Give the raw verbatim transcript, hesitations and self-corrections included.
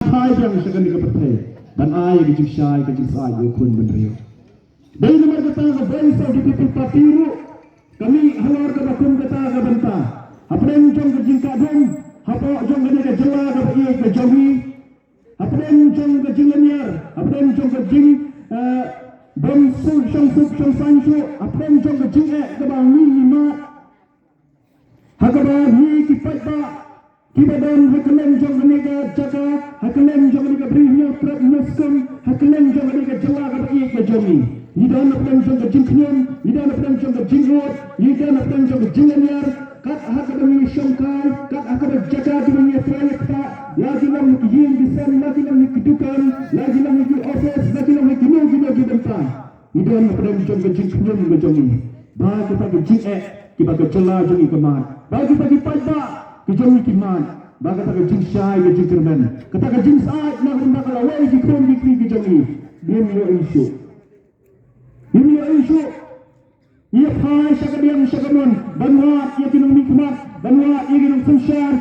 phai biang sha kane ka pyrthei ban ai ka jingshai ka jingsai ïa u khun bynriew. Dei namar kata ka Voice of the People Party ruh ka mih halor kaba kum kata ka bynta hapdeng jong ka jingkah dum hapoh jong kane ka jylla kaba ïeit ka jong ngi, hapdeng jong ka jinglynñiar, hapdeng jong ka jing eh, bym suk shong suk shong saiñ shuh, hapdeng jong ka jingeh kaba ngi ngi mad. Ha kaba ngi ki paidbah kiba don ha kylleng jong kane ka jaka, ha kylleng jong kane ka bri Hynñiewtrep Hynñiewskum, ha kylleng jong kane ka jylla kaba ïeit ka jong ngi, ngi don hapdeng jong ka jingkhñium, ngi don hapdeng jong ka jingud, ngi don hapdeng jong ka jinglynñiar. Kat ha kaba ngi shongkai, kat ha kaba jaka kiba ngi ïatrei ïakpah, la ki long ha ki ïing ki sem, la ki long ha ki dukan, la ki long ha ki office, la ki long ha kino kino ki bynta, ngi don hapdeng jong ka jingkhñium ka jong ngi ba kata ka jingeh kiba ka jylla jong ngi ka mad, ba kita ki paidbah ki jong ngi ki mad, ba kata ka jingshai ka jingkyrmen, kata ka jingsyaid na ka bynta ka lawei ki khun ki kti ki jong ngi. Ngim ïohi shuh, ngim ïohi shuh. Ïa phai sha ka diang sha ka mon ban wad ïa ki nongmihkhmat, ban wad ïa ki nongsynshar,